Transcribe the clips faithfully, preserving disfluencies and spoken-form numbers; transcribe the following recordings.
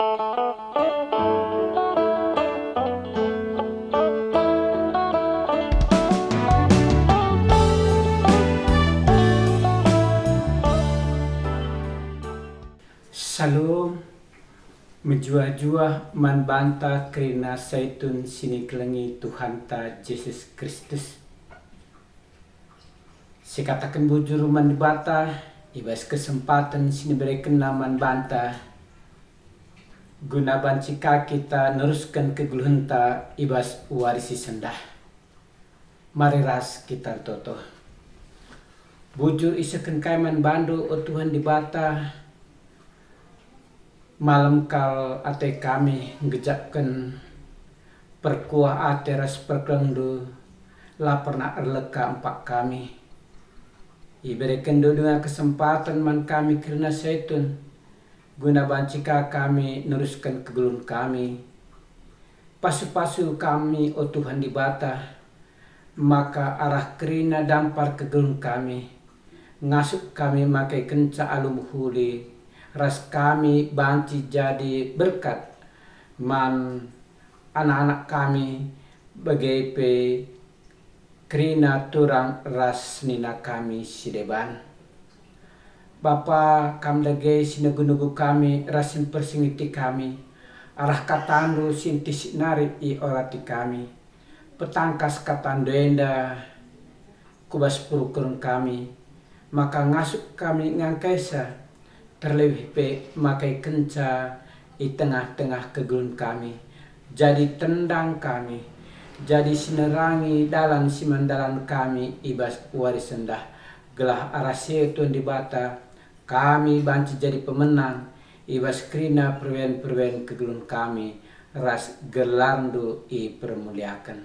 Salom, mejuah-juah man banta kerina Saitun si nikelengi Tuhanta Jesus Kristus. Sikataken bujur man Dibata i bas kesempaten si niberekenNa man banta, guna banci ka kita nerusken kegeluhenta i bas wari si sendah. Mari ras kita ertoto. Bujur isehken kai man baNdu, o Tuhan Dibata, malem kal ate kami nggejakken perkuah ate ras perkelengNdu, la pernah erleka empak kami. IberekenNdu denga kesempaten man kami kerina Saitun, guna banci ka kami nerusken kegeluhen kami. Pasu-pasu kami, o Tuhan Dibata, maka arah kerina dampar kegeluhen kami, ngasup kami makaikenca alu mehuli, ras kami banci jadi berkat man anak-anak kami, bage pe kerina turang ras senina kami si deban. Bapa, Kam dage si negu-negu kami ras si mpersingeti kami, arah kataNdu si entisik nari iorati kami. Petangkas kataNdu enda ku bas perukuren kami, maka ngasup kami ngangkaisa, terlebih pe makaikenca i tengah-tengah kegeluhen kami, jadi tendang kami, jadi si nerangi dalan si man dalan kami i bas wari sendah, gelah arah si e Tuhan Dibata, kami banci jadi pemenang i bas kerina perubahan-perubahan kegeluhen kami, ras gelarNdu ipermuliaken.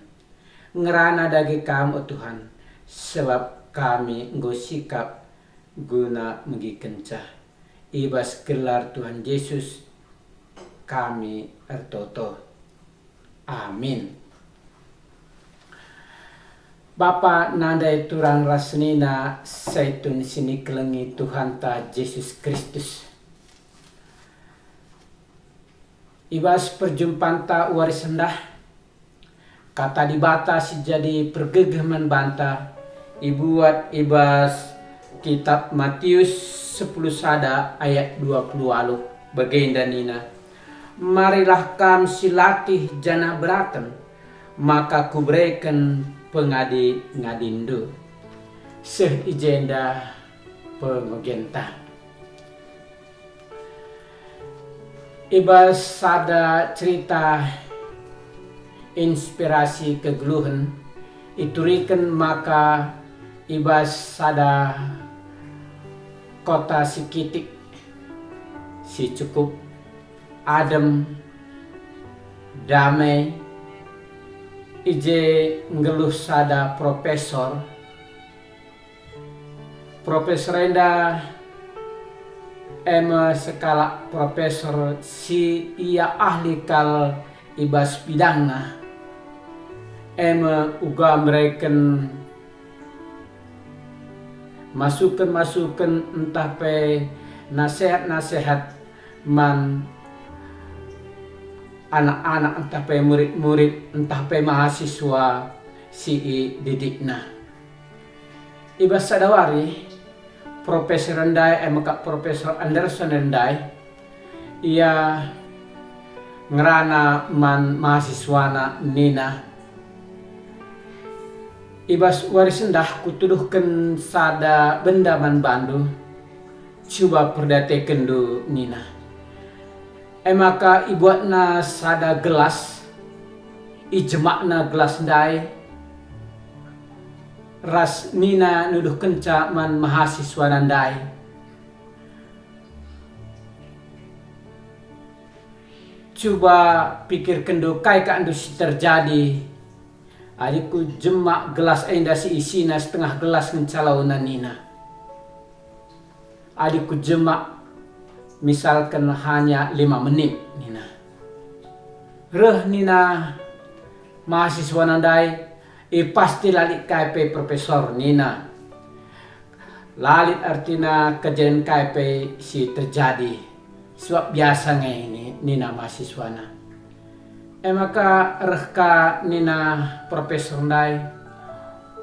Ngerana dage Kam, o Tuhan, sebab kami enggo sikap guna megikenca. I bas gelar Tuhan Jesus kami ertoto. Amin. Bapa, nandai turang ras senina Saitun si nikelengi Tuhanta Jesus Kristus. I bas perjumpanta wari sendah, Kata Dibata si jadi pergegeh man banta ibuat i bas Kitap Matius sepuluh sada ayat dua puluh waluh, bagenda nina, "Marilah kam silatih janah beraten, maka Kubereken pengadi-ngadindu." Seh i jenda pengogenta. I bas sada cerita inspirasi kegeluhen, ituriken maka i bas sada kota si kitik, si cukup adem, damai, i je nggeluh sada profesor. Profesor enda e me sekalak profesor si ia ahli kal i bas bidangna, e me uga mereken masuken-masuken ntah pe nasehat-nasehat man anak-anak ntah pe murid-murid ntah pe mahasiswa si ididikna. I bas sada wari, profesor ndai, e maka Profesor Anderson ndai, ia ngerana man mahasiswana nina, "I bas wari sendah kutuduhken sada benda man bandu, cuba perdiatekenndu," nina. E maka ibuatna sada gelas, ijemakna gelas ndai, ras nina nuduhkenca man mahasiswana ndai, "Cuba pikirkenndu kai ka ndu si terjadi adi kujemak gelas enda si isina setengah gelas ngenca launa," nina. "Adi kujemak misalken hanya lima menit," nina. Reh nina mahasiswana ndai, "E pasti la lit kai pe, Profesor," nina. La lit artina kejadian kai pe si terjadi. Sebab biasa nge ni-, nina mahasiswana. E maka reh ka nina profesor ndai,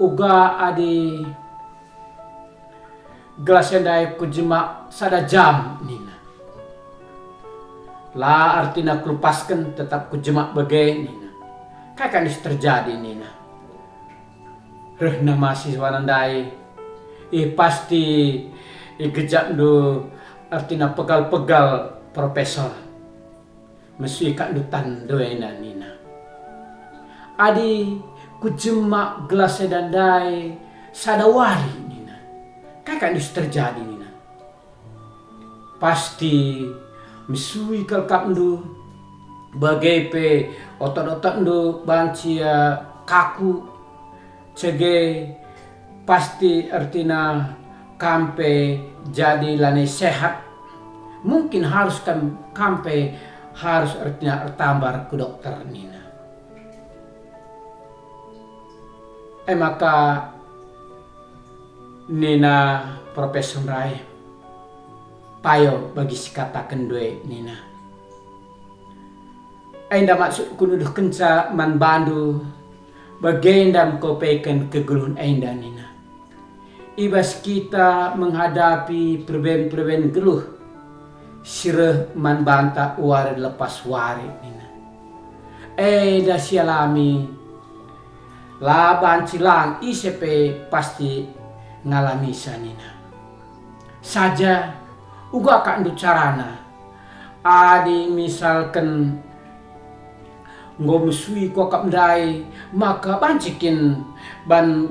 "Uga adi gelas e ndai kujemak sada jam," nina. "La ertina kulepasken, tetap kujemak bage," nina. "Kai ka si terjadi?" nina. Rehna mahasiswana ndai, "Ih, pasti igejapndu ertina pegal-pegal, Profesor. Mesui ka ndu tanndu enda," nina. "Adi kujemak gelas enda ndai sada wari," nina, "kai ka ndu si terjadi?" nina. "Pasti mesui kal akapndu, bage pe otot-ototndu banci, eh, kaku, cege pasti ertina kam pe jadi lanai sehat. Mungkin harus kam, kam pe harus ertina ertambar ku dokter," nina. E maka nina profesor ndai, "Payo bagi si katakenndu e," nina. "Enda maksudku nuduhkenca man bandu, bagenda me kuapeken kegeluhen enda," nina. "I bas kita menghadapi perbeben-perbeben geluh si reh man banta wari lepas wari," nina. "Enda sialami, la banci lang ise pe pasti ngalamisa," nina. "Saja, uga ka ndu carana? Adi misalken enggo mesui kuakap ndai, maka banci kin ban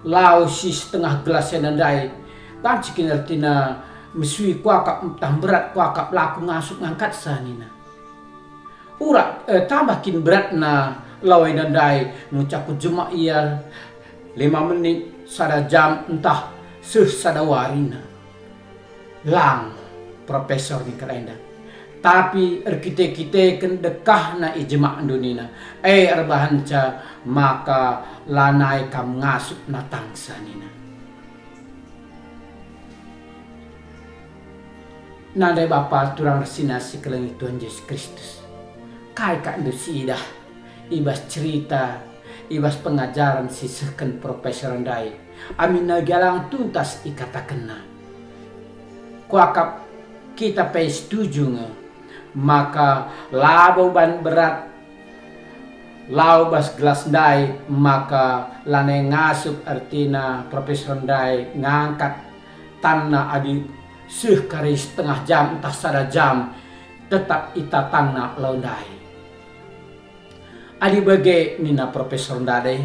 lau si setengah gelas enda ndai, banci kin ertina mesui kuakap ntah mberat kuakap la kungasup ngangkatsa," nina. "Urak, eh, tambah kin beratna lau enda ndai, ngenca kujemak ia lima menit, sada jam, ntah seh sada warina." "Lang, profesor," nina kalak enda, "tapi erkite-kiteken dekahna ijemakndu," nina, "e erbahanca maka lanai kam ngasup natangsa," nina. Nandai bapa turang ersina si kelengi Tuhan Jesus Kristus, kai ka ndu si idah i bas cerita, i bas pengajaren si sehken profesor ndai, aminna gia lang tuntas ikatakenna? Kuakap kita pe setuju nge maka labo ban berat lau bas gelas ndai, maka lanai ngasup ertina profesor ndai ngangkat tanna adi seh kari setengah jam ntah sada jam, tetap itatangna lau ndai. "Adi bage," nina profesor ndai,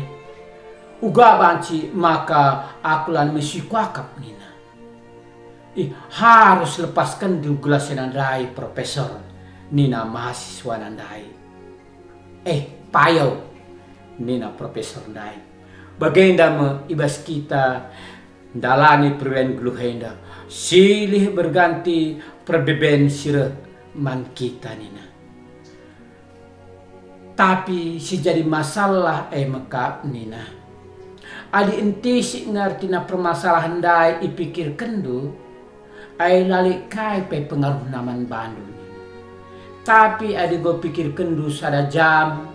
"uga banci maka aku lanai mesui kuakap," nina. "Ih, harus lepaskenndu gelas enda ndai, profesor," nina mahasiswana ndai. "Eh, payo," nina profesor ndai. "Bagenda me i bas kita ndalani perbeben geluh enda, silih berganti perbeben si reh man kita," nina. "Tapi si jadi masalah e mekap," nina. "Adi entisik nge ertina permasalahen ndai ipikirkenndu, ai la lit kai pe pengaruhna man bandu," nina. "Tapi adi enggo pikirkenndu sada jam,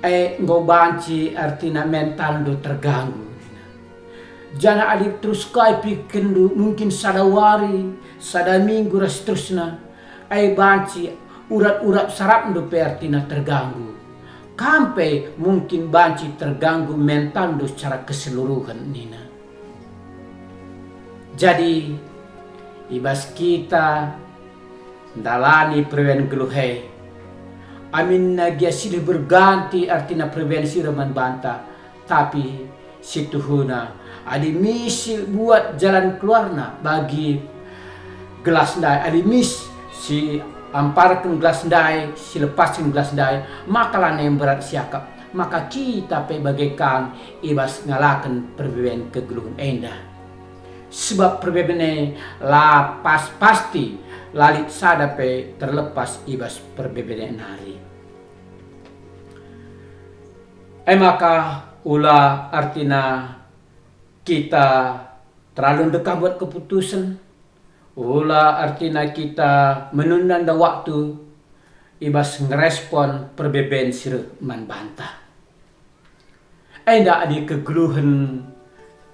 e enggo banci ertina mentalndu terganggu," nina. "Janah adi terus kai pikirkenndu, mungkin sada wari, sada minggu ras seterusna, e banci urat-urat sarapndu pe ertina terganggu. Kam pe mungkin banci terganggu mentalndu secara keseluruhen," nina. Jadi, i bas kita ndalani perbeben geluh e, aminna gia silih berganti ertina perbeben si reh man banta, tapi si tuhuna, adi mis si buat jalan keluarna bagi gelas ndai, adi mis si amparken gelas ndai, si lepasken gelas ndai, maka lanai mberat siakap, maka kita pe bage ka i bas ngalaken perbeben kegeluhen enda. Sebab perbeben e la pas-pasti, la lit sada pe terlepas i bas perbeben e nari. E maka ula ertina kita terlalu ndekah buat keputusen, Ula ertina kita menunda-nunda waktu i bas ngerespon perbeben si reh man banta. Enda adi kegeluhen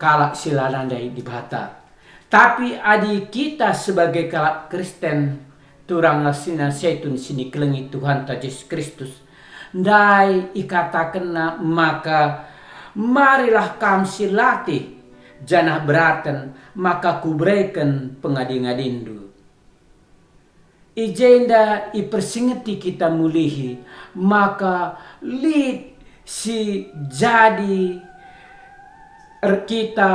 kalak si la nandai Dibata. Tapi adi kita sebagai kalak Kristen, turang ras senina setun si nikelengi Tuhanta Jesus Kristus, ndai ikatakenna maka, "Marilah kam si latih, janah beraten, maka kubereken pengadi-ngadindu." I jenda ipersingeti kita mulihi maka lit si jadi er-, kita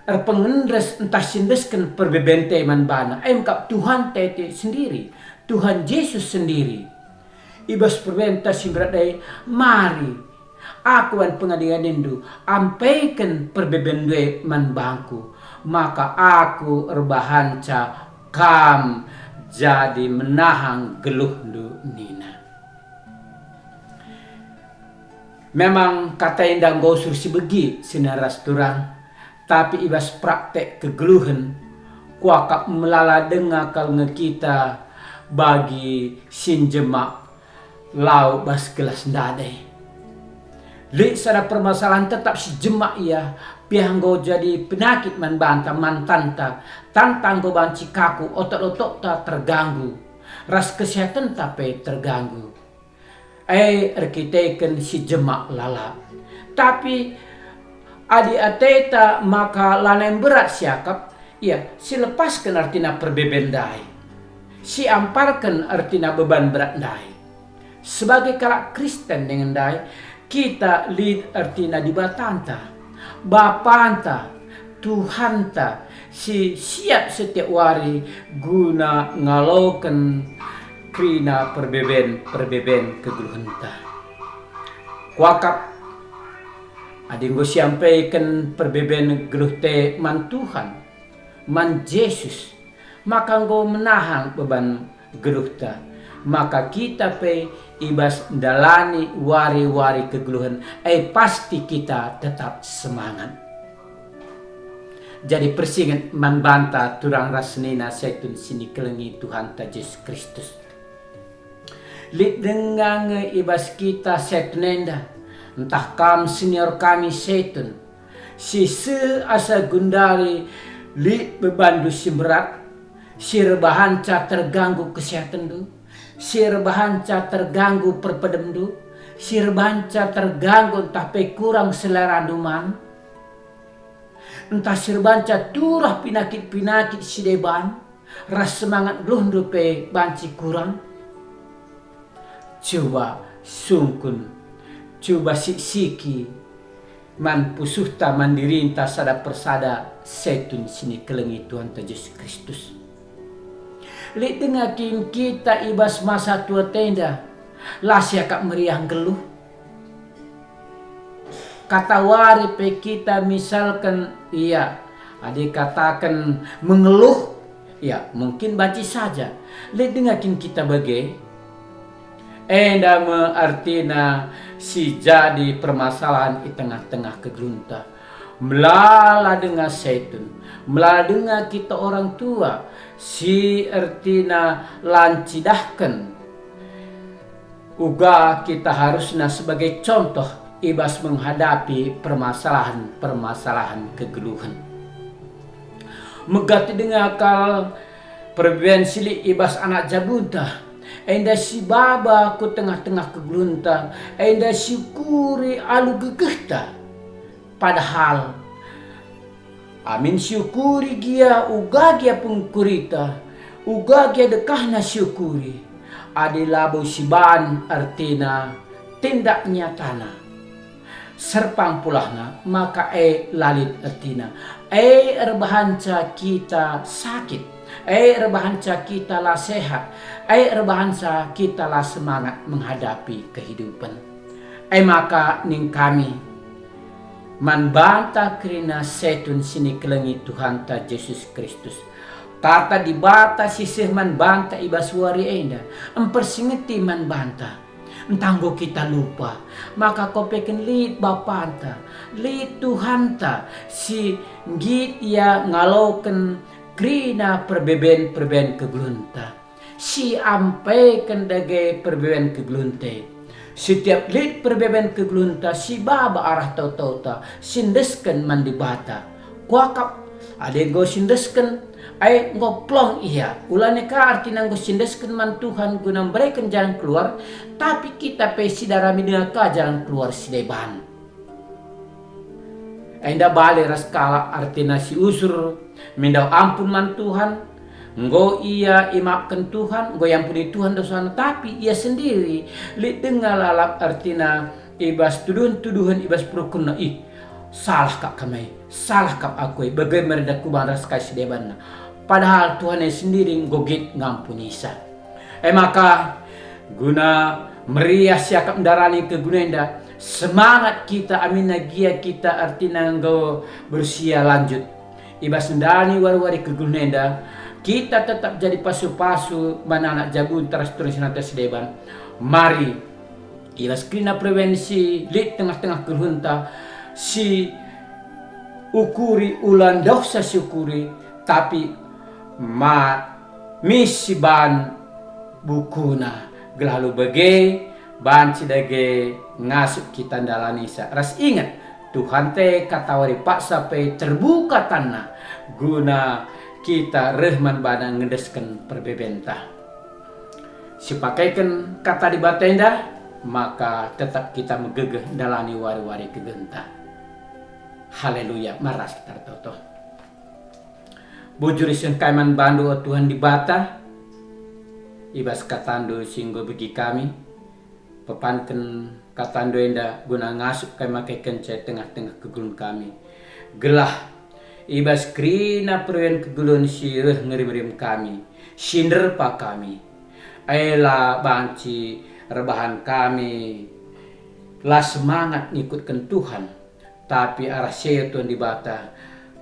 erpengendres ntah si endesken perbebenta man bana, e me kap Tuhanta sendiri, Tuhan Jesus sendiri. I bas perbebenta si mberat e, mari, aku man pengadi-ngadindu, ampeken perbebenndu e man bangku, maka aku erbahanca kam jadi menahang geluhndu nina. Memang kata enda enggo usur si begi senina ras turang, tapi i bas praktek kegeluhen, kuakap melala denga kal nge kita bagi si njemak lau bas gelas ndai. Lit sada permasalahen tetap si jemak ia, piah enggo jadi penakit man banta, man tanta, tanta enggo banci kaku, otok-otokta terganggu, ras kesehatenta pe terganggu. E erkiteken si jemak lalap. Tapi adi ateta maka lanai mberat siakap, ia silepasken ertina perbeben ndai, siamparken ertina beban berat ndai. Sebagai kalak Kristen dingen ndai, kita lit ertina Dibatanta, Bapanta, Tuhanta, si siap setiap wari guna ngaloken kerina perbeben-perbeben kegeluhenta. Kuakap, adi enggo siampeken perbeben geluhta man Tuhan, man Jesus, maka enggo menahang beban geluhta, maka kita pe i bas ndalani wari-wari kegeluhen, e pasti kita tetap semangat. Jadi persinget man banta turang ras senina setun si nikelengi Tuhanta Jesus Kristus. Lit denga nge i bas kita setun enda, ntah kam senior kami setun, si seh asa gundari lit bebanndu si mberat, si erbahanca terganggu kesehatenndu, si erbahanca terganggu perpedemndu, si erbahanca terganggu ntah pe kurang selerandu man, ntah si erbahanca turah pinakit-pinakit si deban, ras semangat geluhndu pe banci kurang. Cuba sungkun, cuba siksiki man pusuhta, man dirinta sada persada setun si nikelengi Tuhanta Jesus Kristus. Lit denga kin kita i bas masa tuata enda, la siakap meriah nggeluh? Katawari pe kita misalken, ia, adi kataken mengeluh, ia, mungkin banci saja. Lit denga kin kita bage? Enda me ertina si jadi permasalahen i tengah-tengah kegeluhenta. Melala denga setun, melala denga kita orang tua, si ertina la ncidahken uga kita harusna sebagai contoh i bas menghadapi permasalahen-permasalahen kegeluhen. Megati denga kal perbeben si lit i bas anak jabunta, enda si baba ku tengah-tengah kegeluhenta, enda si ukuri alu gegehta. Padahal amin si ukuri gia uga gia pengkurita, uga gia dekahna si ukuri, adi labo siban ertina tindak nyatana. Serpang pulahna, maka e la lit ertina. E erbahanca kita sakit, e erbahanca kita la sehat, e erbahanca kita la semangat menghadapi kehidupan. E maka ning kami, man banta kerina setun si nikelengi Tuhanta Jesus Kristus. Kata Dibata si seh man banta i bas wari enda, mpersingeti man banta. Ntah enggo kita lupa, maka kopeken lit Bapanta, lit Tuhanta si nggit Ia ngaloken kerina perbeben-perbeben kegeluhenta, si ampeken dage perbeben kegeluhenta. Setiap lit perbeben kegeluhenta si baba arah tau-tauta, si endesken man Dibata. Kuakap, adi enggo si endesken, ai enggo plong ia. Ulana ka ertina enggo si endesken man Tuhan guna mbereken jalan keluar, tapi kita pe sidarami denga ka jalan keluar si deban. Enda bali ras kalak ertina si usur, mindau ampun man Tuhan, enggo ia imaafken Tuhan, enggo iampuni Tuhan dosana, tapi ia sendiri lit denga lalap ertina i bas tuduhen-tuduhen i bas perukunna, "Ih, salah kap kam e, salah kap aku e, bage me rada kuban ras kai si debanna." Padahal Tuhan e sendiri enggo git ngampunisa. E maka, guna meriah siakap ndarani kegeluhen enda, semangat kita aminna gia kita ertina enggo berusia lanjut. I bas ndani wari-wari kegeluhen enda, kita tetap jadi pasu-pasu man anak jabunta ras turun sinanta si deban. Mari, i bas kerina perbeben si lit tengah-tengah kegeluhenta, si ukuri ula ndauhsa si ukuri, tapi ma mis si ban bukuna, gelah alu bage banci dage ngasup kita ndalanisa. Ras inget, Tuhanta e katawari paksa pe terbuka tanna guna kita reh man bana ngendesken perbebenta. Sipakeken kata Dibata enda, maka tetap kita megegeh ndalani wari-wari kegeluhenta. Haleluya, mari kita ertoto. Bujur ise engkai man bandu, o Tuhan Dibata, i bas katandu si enggo begi kami. Pepanken katandu enda guna ngasup kai makekenca i tengah-tengah kegeluhen kami. Gelah i bas kerina peruyan kegeluhen si reh ngerim-ngerim kami, si nderpa kami. Ela banci erbahan kami la semangat ngikutken Tuhan. Tapi arah si e, Tuhan Dibata,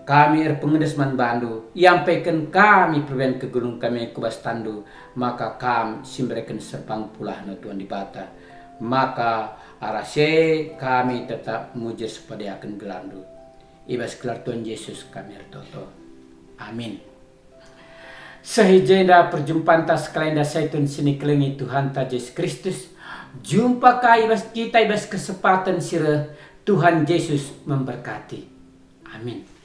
kami erpengendes man bandu, iampeken kami perbeben kegeluhen kami ku bas tandu, maka kam si mbereken serpang pulahna, Tuhan Dibata. Maka arah si e kami tetap muji ras mpadiaken gelarndu. I bas gelar Tuhan Yesus kami ertoto. Amin. Seh i jenda perjumpanta sekalenda saitun si nikelengi Tuhanta Jesus Kristus. Jumpa ka i bas kita i bas kesempatan si reh. Tuhan Jesus memberkati. Amin.